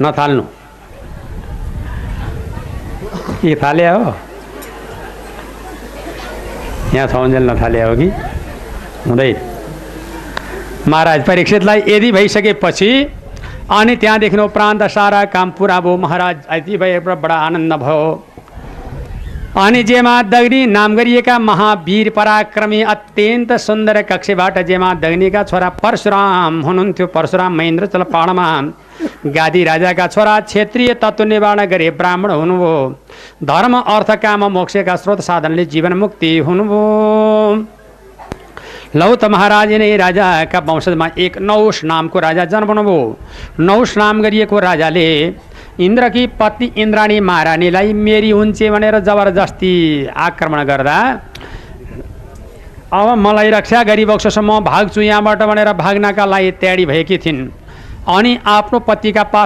नथाल्नु। के थाले हो? यहाँ छौन्जेल नथाले हो कि हुँदैन। महाराज परीक्षितलाई यदि भइसकेपछि अनि त्यहाँदेखि उपरान्त सारा काम पुरा भयो। महाराज यति भएर बडा आनन्द भयो। अनि जेमादग्नि नाम गरिएका महावीर पराक्रमी अत्यन्त सुन्दर कक्षबाट जेमादग्निका छोरा परशुराम हुनुहुन्थ्यो। परशुराम महेन्द्रचल पहाडमा गादी राजाका छोरा, क्षेत्रीय तत्त्व निर्वाण गरे ब्राह्मण हुनुभयो। धर्म अर्थ काम मोक्षका स्रोत साधनले जीवन मुक्ति हुनुभयो। लौ त महाराज नै राजाका वंशजमा एक नहुष नामको राजा जन्मनु भयो। नहुष नाम गरिएको राजाले इन्द्रकी पत्नी इन्द्राणी महारानीलाई मेरी हुन्छे भनेर जबरजस्ती आक्रमण गर्दा अब मलाई रक्षा गरिबक्सोस् म भाग्छु यहाँबाट भनेर भाग्नका लागि तयारी भएकी थिइन्। अनि आफ्नो पतिका पास